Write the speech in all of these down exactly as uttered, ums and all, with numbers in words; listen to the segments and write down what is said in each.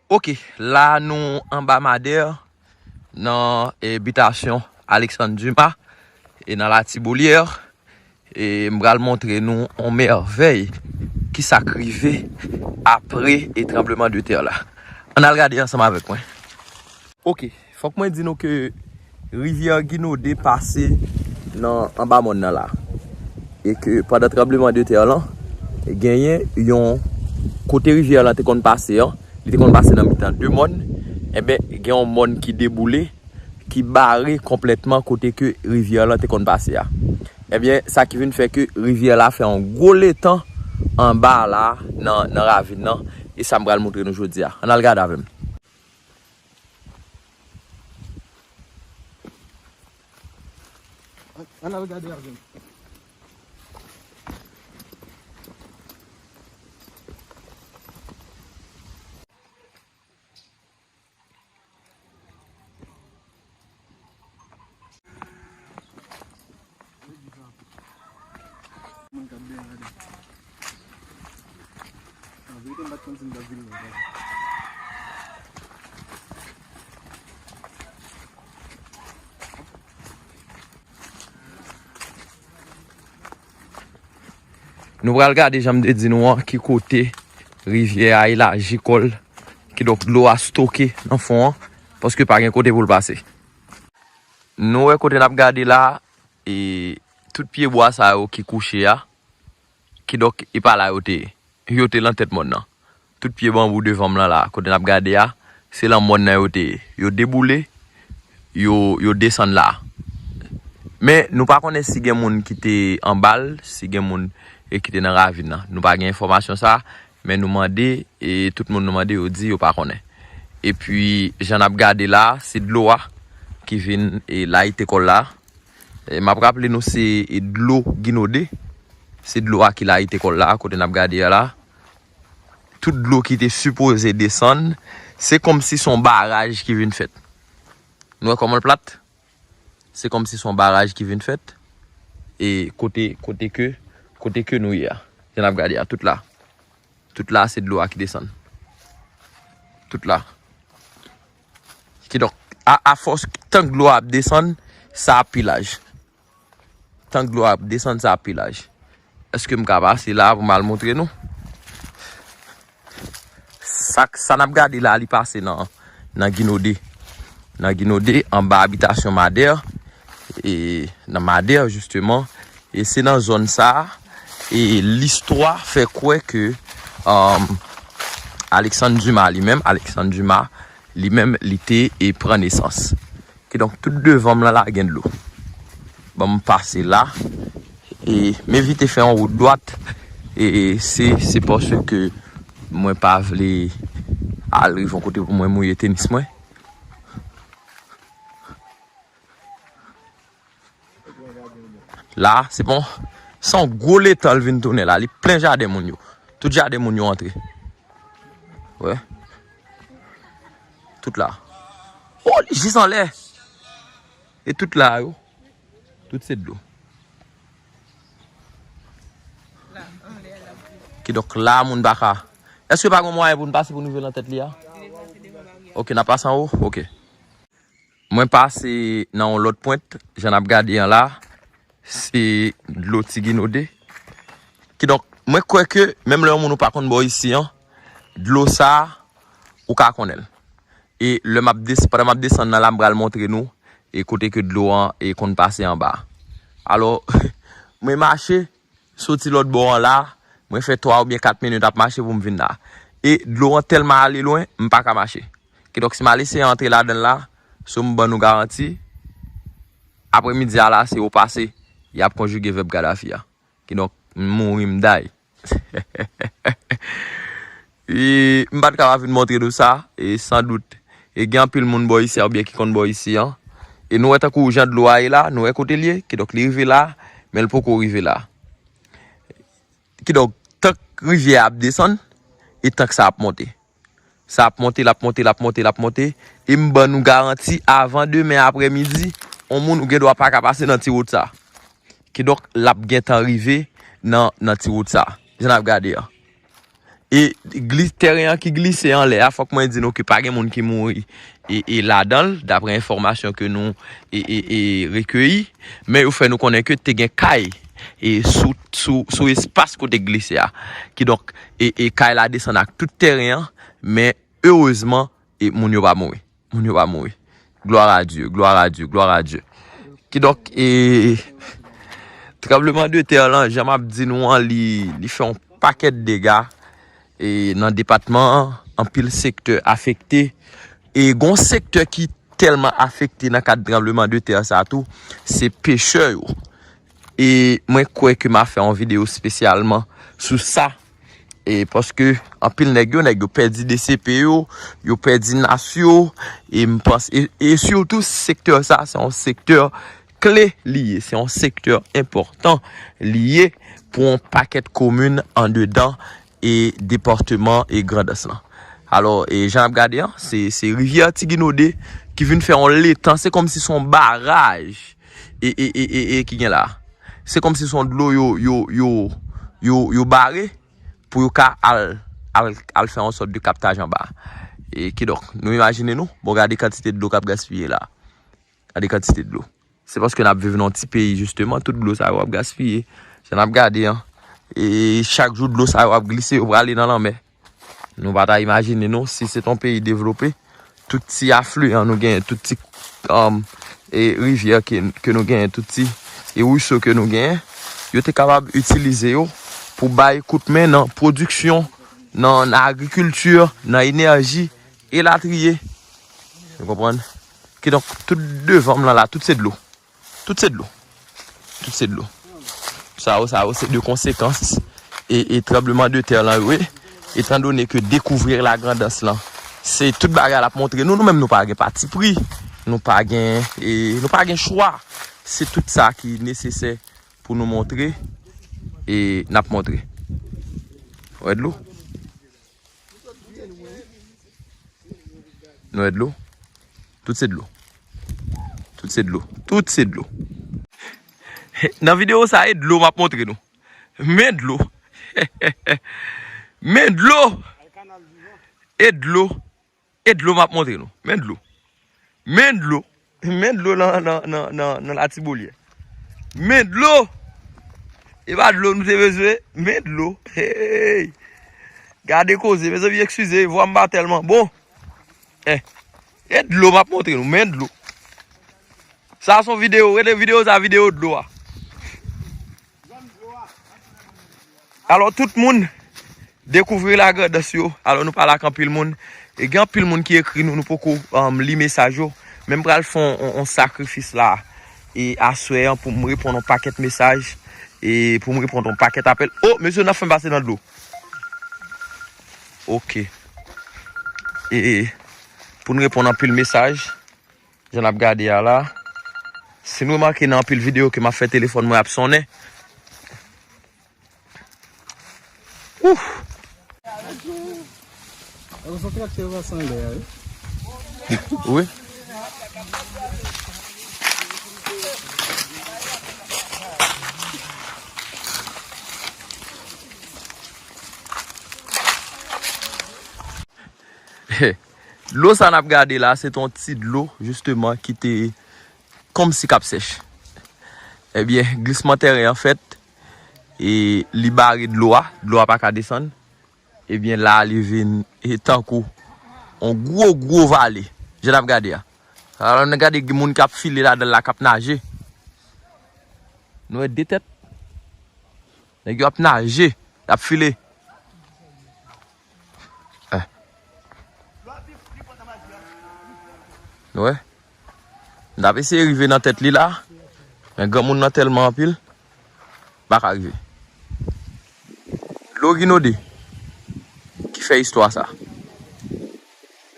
Ok, la nou anba Madè, nan, e, bitasyon Alexandre Dumas, e nan Latibolière, e m pral montre nou yon mèvèy ki sa k rive apre e tranbleman de tè la. Ann al gade ansanm avèk mwen. Ok, fòk mwen di nou ke rivyè Ginode pase nan anba mòn nan la. E ke pandan tranbleman de tè lan, genyen yon kote rivyè lan te konn pase an, li te konn pase nan mitan de mòn, enben, gen yon mòn ki deboule, ki bare konplètman kote ke rivyè lan te konn pase a. Ebyen, sa ki vin fè ke rivyè la fè yon gwo letan anba la, nan, nan ravin nan, e sa m pral montre nou jodi a. Ann al gade avè m. Ann al gade avè m. Mwen k ap byen gade. An verite, m pa t konn si m t ap vin la. Nou pral gade, jan m te di nou an, ki kote rivyè a elaji kò l, kidonk dlo a stoke nan fon an, paske pa gen kote pou l pase. Nou wè kote n ap gade la, e tout pyebwa sa yo ki kouche a, kidonk e pa la yo te ye. Yo te lan tèt mòn nan. Tout pye banbou devan m lan la, kote n ap gade a, se lan mòn nan yo te ye. Yo deboule, yo, yo desann la. Men nou pa konnen si gen moun ki te anba l, si gen moun, e, ki te nan ravin nan. Nou pa gen enfòmasyon sa, men nou mande, e tout moun nou mande, yo di yo pa konnen. Epi, jan n ap gade la, se dlo a ki vin, e, layite kò l la. E, m ap raple nou, se, e, dlo Ginode. Se dlo a ki layite kò l la, kote n ap gade a la. Tout dlo ki te sipoze desann, se kòmsi se yon baraj ki vin fèt. Nou wè kòman l plat? Se kòmsi se yon baraj ki vin fèt. E kote, kote ke, kote ke nou ye a. Jan n ap gade a, tout la. Tout la, se dlo a ki desann. Tout la. Kidonk, a, afòs, tank dlo a ap desann, sa ap pi laj. Tank dlo a ap desann, sa ap pi laj. Èske m ka pase la pou m al montre nou? Sa, sa n ap gade la, li pase nan, nan Ginode. Nan Ginode, anba abitasyon Madè, e nan Madè, jisteman. E se nan zòn sa a, e listwa fè kwè ke, um, Alexandre Dumas li menm, Alexandre Dumas li menm, li te, e, pran nesans. Kidonk, tout devan m lan la gen dlo. Ban m pase la. E m evite fè yon wout dwat. E, e se, se paske mwen pa vle al rive yon kote pou mwen mouye tenis mwen. La, se bon. Se yon gwo letan l vin tounen la. Li plen jaden moun yo. Tout jaden moun yo antre. Wè. Tout la. Oh, li jis anlè. E tout la yo. Tout se dlo. Kidonk la, moun pa ka. Èske pa gen mwayen pou n pase pou n rive nan tèt li a? Ok, n ap pase anwo? Ok. Mwen pase nan yon lòt pwent, jan n ap gade an la, se dlo Ti Ginode. Kidonk, mwen kwè ke menm lè yon moun ou pa konn bò isi an, dlo sa a, ou ka konnen l. E lè m ap des-, pandan m ap desann nan la, m pral montre nou, e kote ke dlo an, e konn pase anba. Alò, mwen mache, soti lòt bò an la, mwen fè twa oubyen kat minit ap mache pou m vin la. E dlo an tèlman ale lwen, m pa ka mache. Kidonk, si m al eseye antre ladan l la, so m ban nou garanti, aprèmidi a la, se yo pase, y ap konjige vèb Kadafi a. Kidonk, m mouri, m day. E, m pa t ka pa vin montre nou sa, e san dout, e gen anpil moun bò isi a oubyen ki konn bò isi an. E nou wè tankou jan dlo a ye la, nou wè kote l ye, kidonk li rive la, men l poko rive la. Kidonk, tank rivyè a ap desann, e tank sa ap monte. Sa ap monte, l ap monte, l ap monte, l ap monte. E m ban nou garanti, avan demen aprèmidi, yon moun ou gen dwa pa ka pase nan ti wout sa. Kidonk, l ap gentan rive nan, nan ti wout sa. Jan n ap gade an. E glis, tèren an ki glise anlè a, fòk mwen di nou ke pa gen moun ki mouri e, e ladan l, daprè enfòmasyon ke nou e, e, e rekeyi. Men yo fè nou konnen ke te gen kay e sou, sou, sou espas kote glise a. Kidonk, e, e kay la desann ak tout tèren an, men erezman, e moun yo pa mouri. Moun yo pa mouri. Gloire à Dieu, gloire à Dieu, gloire à Dieu. Kidonk, e, tranbleman de tè lan, jan m ap di nou an, li, li fè yon pakèt dega, e, nan depatman an, anpil sektè afekte. E gon sektè ki tèlman afekte nan kad tranbleman de tè sa tou, se pechè yo. E mwen kwè ke m a fè yon videyo espesyalman sou sa. E paske anpil nèg yo, nèg yo pèdi D C P yo, yo pèdi nas yo, e m panse, e, e sitou sektè sa, se yon sektè kle li ye, se yon sektè enpòtan li ye pou yon pakèt komin andedan e depatman e Grandans lan. Alò, e jan n ap gade an, se, se rivyè Ti Ginode ki vin fè yon letan, se kòmsi se yon baraj e, e, e, e, e ki gen la. Se kòmsi se yon dlo yo, yo, yo, yo, yo bare pou yo ka al, al, al fè yon sòt de kaptaj anba. E kidonk, nou imajine nou, bon, gade kantite dlo k ap gaspiye la. Gade kantite dlo. Se paske n ap viv nan yon ti peyi, jisteman, tout dlo sa yo ap gaspiye. Jan n ap gade an, e chak jou dlo sa yo ap glise, yo prale nan lanmè. Nou pa ta imajine nou, si se t yon peyi devlope, tout ti afliyan nou genyen, tout ti, um, e rivyè ke, ke nou genyen, tout ti e ruiso ke nou genyen, yo te kapab itilize yo pou bay kout men nan pwodiksyon, nan, nan agrikilti, nan enèji, elatriye. Ou konprann? Kidonk, tout devan m lan la, tout se dlo. Tout se dlo. Tout se dlo. Sa yo, sa yo, se de konsekans e, e tranbleman de tè lan yo ye. Etan done ke Découvrir la Grand'Anse lan, se tout bagay l ap montre nou. Nou menm, nou pa gen patipri. Nou pa gen, e, nou pa gen chwa. Se tout sa ki nesesè pou nou montre, e n ap montre. Ou wè dlo? Nou wè dlo? Tout se dlo. Tout se dlo. Tout se dlo. Nan videyo sa, e dlo m ap montre nou. Men dlo. Men dlo. E dlo. E dlo m ap montre nou. Men dlo. Men dlo. Men dlo nan, nan, nan, nan, nan Latibolyè. Men dlo. E pa dlo nou te bezwen. Men dlo. Hey! Gade koze. Mezanmi, eskize, vwa m pa tèlman bon. Eh. E dlo m ap montre nou. Men dlo. Sa se yon videyo. Rele videyo sa videyo dlo a. Alò, tout moun, Découvrir la Grand'Anse yo. Alò, nou pale ak anpil moun. E gen anpil moun ki ekri nou, nou poko, um, li mesaj yo. Men m pral fè yon, yon, yon sakrifis la. E aswè an pou m reponn yon pakèt mesaj. E pou m reponn yon pakèt apèl. Oh, mesye, n ap fè m pase nan dlo. Ok. E, e, pou n reponn anpil mesaj. Jan n ap gade a la. Si n remake nan anpil videyo ke m ap fè telefòn mwen ap sonnen. Ouf! Wi. Dlo sa n ap gade la, se t on ti dlo, jisteman, ki te kòmsi k ap sèch. Ebyen, glisman tèren an fèt, e li bare dlo a, dlo a pa ka desann. Ebyen, la a li vin, e tankou on gwo, gwo vale. Jan n ap gade a. Alò, n gade gen moun k ap file ladan l la, k ap naje. Nou wè de tèt. Nèg yo ap naje, y ap file. Eh. Nou wè? M t ap eseye rive nan tèt li la, men granmoun nan tèlman anpil, m pa ka rive. Dlo Ginode ki fè istwa sa.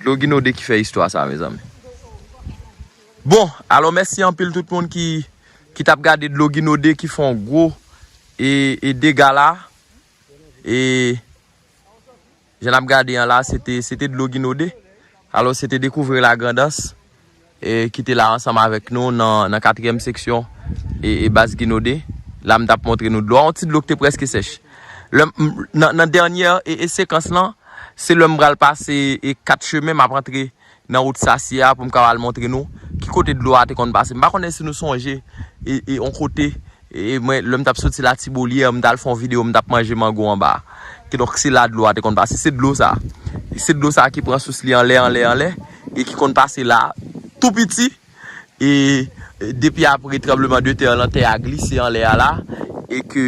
Dlo Ginode ki fè istwa sa, mezanmi. Bon, alò, mèsi anpil tout moun ki, ki t ap gade Dlo Ginode ki fè on gwo, e, e dega la. E jan n ap gade an la, se te, se te Dlo Ginode. Alò, se te Découvrir la Grand'Anse, e, ki te la ansanm avèk nou nan, nan katriyèm seksyon, e, e baz Ginode. La, m t ap montre nou dlo a, on ti dlo ki te prèske sèch. Lè m, nan, nan dènyè e, e sekans lan, se lè m pral pase e kat chemen, m ap antre nan wout Sasye a pou m ka al montre nou ki kote dlo a te konn pase. M pa konnen si nou sonje e, e yon kote e mwen, lè m t ap soti Latibolyè, m t al fè yon videyo, m t ap manje mango anba. Kidonk, se la dlo a te konn pase. Se dlo sa. Se dlo sa ki pran sous li anlè, anlè, anlè, e ki konn pase la, tou piti. E, e depi apre tranbleman de tè lan, tè a glise anlè a la, e ke,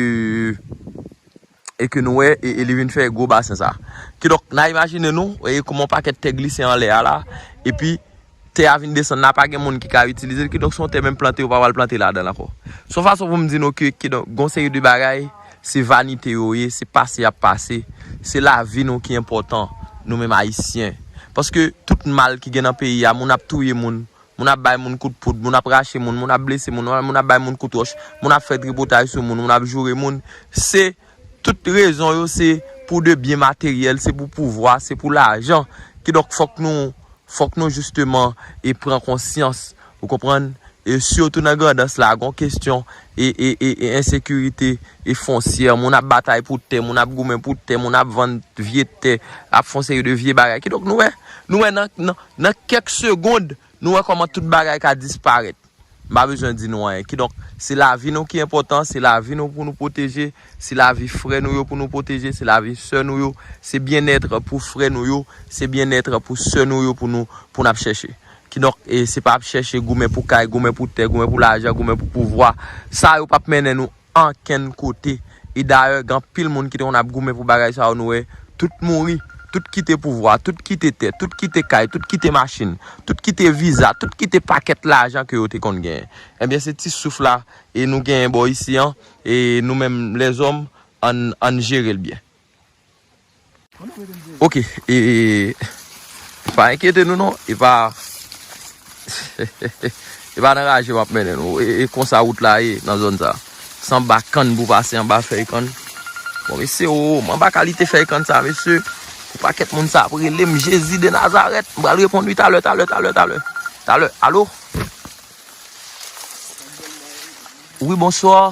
e ke nou wè, e, e li vin fè gwo basen sa. Kidonk, n a imajine nou, e kòman yon pakèt tè glise anlè a la, epi tè a vin desann la, pa gen moun ki ka itilize l, kidonk se yon tè menm plante, yo pa pral plante ladan l ankò. Se yon fason pou m di nou ke, kidonk, gon seri de bagay, se vanite yo ye, se pase y ap pase, se lavi nou ki enpòtan, nou menm Ayisyen. Paske tout mal ki gen nan peyi a, moun ap touye moun, moun ap bay moun kout poud, moun ap rache moun, moun ap blese moun, moun ap bay moun kout wòch, moun ap fè tripotay sou moun, moun ap joure moun. Se tout rezon yo, se pou de byen materyèl, se pou pouvwa, se pou lajan. Kidonk, fòk nou, fòk nou jisteman e pran konsyans, ou konprann? E sitou nan Grandans la, gon kesyon e, e, e, e ensekirite e fonsyè. Moun ap batay pou tè, moun ap goumen pou tè, moun ap vann vye tè, ap fè yon seri de vye bagay. Kidonk, nou wè, nou wè nan, nan, nan kèk segond, nou wè kòman tout bagay ka disparèt. M pa bezwen di nou anyen. Kidonk, se lavi nou ki enpòtan, se lavi nou pou nou pwoteje, se lavi frè nou yo pou nou pwoteje, se lavi sè nou yo, se byennèt pou frè nou yo, se byennèt pou sè nou yo pou nou, pou n ap chèche. Kidonk, e se pa ap chèche goumen pou kay, goumen pou tè, goumen pou lajan, goumen pou pouvwa. Sa yo p ap mennen nou ankenn kote. E dayè, gen anpil moun ki te konn ap goumen pou bagay sa yo, nou wè, tout mouri, tout kite pouvwa, tout kite tè, tout kite kay, tout kite machin, tout kite viza, tout kite pakèt lajan ke yo te konn genyen. Ebyen, se ti souf la, e nou genyen bò isi an, e nou menm lèzòm, ann, ann jere l byen. Ok, e, e, pa enkyete nou non, e pa, e pa nan raje m ap mennen nou. E, e konsa wout la ye nan zòn sa. Se anba kann pou pase, anba fèy kann. Bon, mesye, o, m anba kalite fèy kann sa, mesye. Pou pakèt moun sa ap rele m Jezi de Nazarèt. M pral reponn wi talè, talè, talè, talè. Talè, alo? Wi, bonswa.